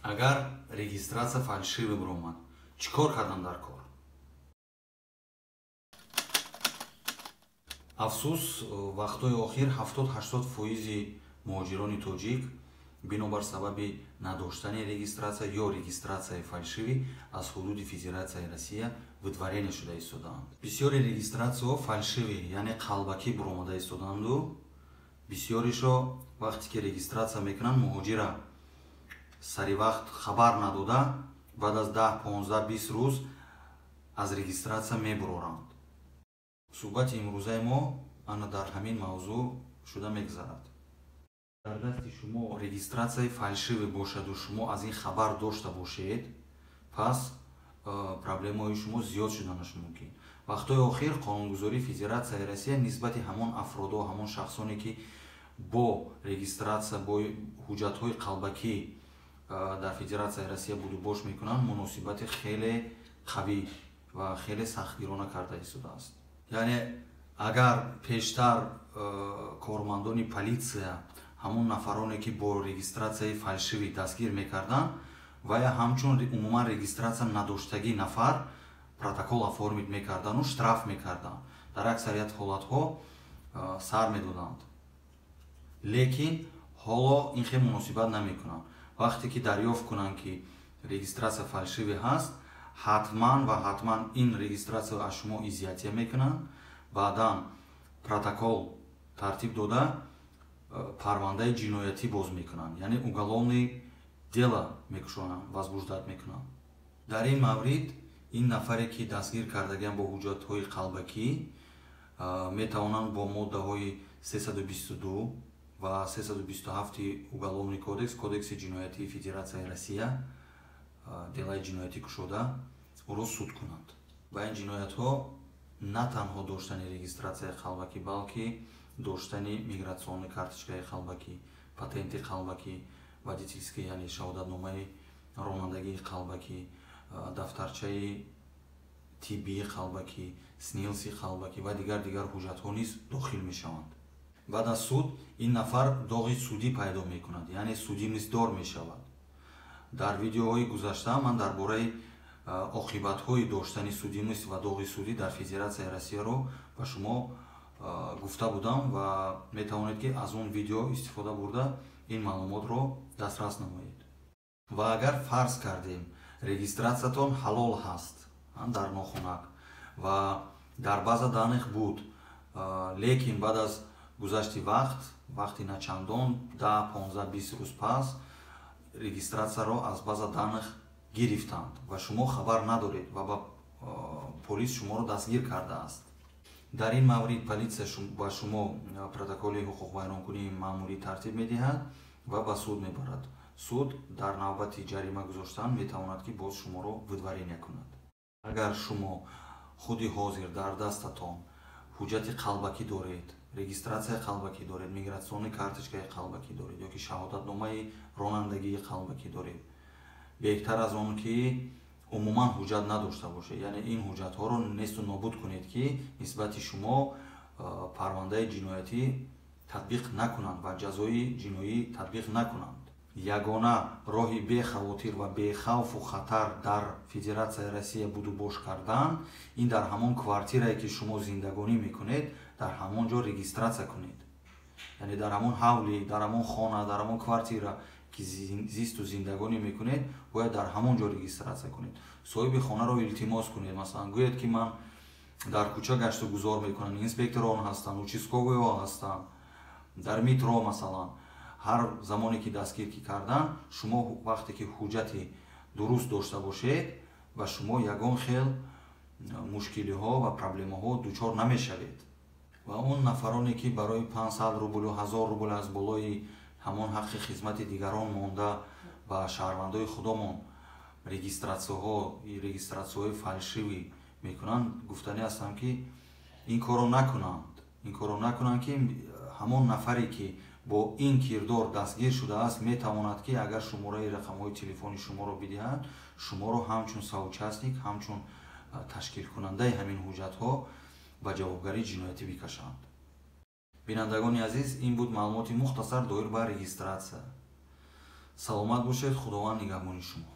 Агар регистрация фальшивый биромад, чӣ кор кардан дар кор? Афсӯс, вақтҳои охир 70-80 фоизи муҳоҷирони тоҷик бинобар сабаби надоштани регистрация ё регистрацияи фальшивӣ аз ҳудуди Федератсияи Россия выдворение шуда истодаанд. Бисёри регистрацияҳо фальшивӣ, яъне қалбакӣ буромада истодаанду бисёришо вақте ки регистрация мекунанд, муҳоҷира сари вақт хабар надода, баъд аз 10, 15, 20 рӯз аз регистрация мебуроранд. Суҳбати имрӯзаи мо ана дар ҳамин мавзӯъ шуда мегузарад. Дар дасти шумо регистрацияи фальшивӣ бошаду шумо аз ин хабар дошта бошед, пас проблемаҳои шумо зиёд шуданаш мумкин. Вақтҳои охир қонунгузории Федератсияи Россия нисбати ҳамон афродо, ҳамон шахсоне ки бо регистрация, бо ҳуҷҷатҳои қалбакӣ дар Федератсияи Россия будубош мекунанд, муносибати хеле қавӣ ва хеле сахтгирона карда истодааст. Яъне агар пештар кормандони полиция ҳамон нафароне ки бо регистрацияи фальшивӣ дастгир мекарданд, вая ҳамчун умуман регистрация надоштагӣ нафар протокол оформить мекарданду штраф мекарданд. Дар аксарият ҳолатҳо сар медоданд. Лекин ҳоло ин хел муносибат намекунанд. Вақте ки дарёфт кунанд, ки регистрация фальшивӣ ҳаст, ҳатман ва ҳатман ин регистрация аз шумо изъятие мекунанд, баъдан протокол тартиб дода парвандаи ҷиноятӣ боз мекунанд, яъне уголовный дело мекушонанд, возбуждать мекунанд. Дар ин маврид ин нафаре ки дастгир кардагиам бо ҳуҷҷатҳои қалбакӣ, метавонанд бо моддаҳои 322 ва 327 уголовный кодекс, кодекси ҷиноятии Федератсияи Россия, делаи ҷиноятӣ кушода ӯро суд кунанд. Ба ин ҷиноятҳо на танҳо доштани регистрацияи қалбакӣ, балки доштани миграционный карточкаи қалбакӣ, патенти қалбакӣ, водительский, яъне шаҳодатномаи ронандагии қалбакӣ, дафтарчаи тиббии қалбакӣ, СНИЛСи қалбакӣ ва дигар ҳуҷҷатҳо низ дохил мешаванд. Баъд аз суд ин нафар доғи судӣ пайдо мекунад, яъне судимость мешавад. Дар видеоҳои гузашта ман дар бораи оқибатҳои доштани судимость ва доғи судӣ дар Федератсияи Россияро ба шумо гуфта будам ва метавонед ки аз он видео истифода бурда ин маълумотро дастрас намоед. Ва агар фарз кардем регистрациятон ҳалол ҳаст дар нохунак ва дар база данных буд, лекин баъд аз гузашти вақт, вақти начандон 10, 15, 20 рӯз пас регистрацияро аз база данных гирифтанд ва шумо хабар надоред ва ба полис шуморо дастгир кардааст. Дар ин маврид полиция ба шумо протоколи ҳуқуқвайронкунии маъмурӣ тартиб медиҳад ва ба суд мебарад. Суд дар навбати ҷарима гузоштан метавонад ки боз шуморо выдворение кунад. Агар шумо худи ҳозир дар дастатон ҳуҷҷати қалбакӣ доред, регистрацияи қалбакӣ доред, миграционный карточкаи қалбакӣ доред ё ки шаҳодатномаи ронандагии қалбакӣ доред, беҳтар аз он ки умуман ҳуҷҷат надошта бошед, яъне ин ҳуҷҷатҳоро несту нобуд кунед, ки нисбати шумо парвандаи ҷиноятӣ татбиқ накунанд ва ҷазои ҷиноӣ татбиқ накунанд. Ягона роҳи бехавотир ва бехавфу хатар дар Федератсияи Россия будубош кардан ин дар ҳамон квартирае ки шумо зиндагонӣ мекунед, дар ҳамон ҷо регистрация кунед. Яъне дар ҳамон ҳавлӣ, дар ҳамон хона, дар ҳамон квартира ки зисту зиндагонӣ мекунед, бояд дар ҳамон ҷо регистрация кунед. Соҳиби хонаро илтимос кунед, масалан гӯед ки ман дар кӯча гашту гузор мекунам, инспекторон ҳастанд, участковыйҳо ҳастанд, дар метро масалан. Ҳар замоне ки дастгир ки кардан, шумо вақте ки ҳуҷҷати дуруст дошта бошед, ба шумо ягон хел мушкилиҳо ва проблемаҳо дучор намешавед. Ва он нафароне ки барои 500 рублю 1000 рубл аз болои ҳамон ҳаққи хизмати дигарон монда ба шаҳрвандои худомон регистрацияҳои фальшивӣ мекунанд, гуфтанӣ ҳастам ки ин корро накунанд. Ин корро накунанд, ки ҳамон нафаре ки бо ин кирдор дастгир шудааст, метавонад ки агар шумораи рақамҳои телефони шуморо бидиҳад, шуморо ҳамчун соучастник, ҳамчун ташкилкунандаи ҳамин ҳуҷҷатҳо ба ҷавобгарии ҷиноятӣ бикашанд. Бинандагони азиз, ин буд маълумоти мухтасар доир ба регистрация. Саломат бошед, Худованд нигаҳбони шумо.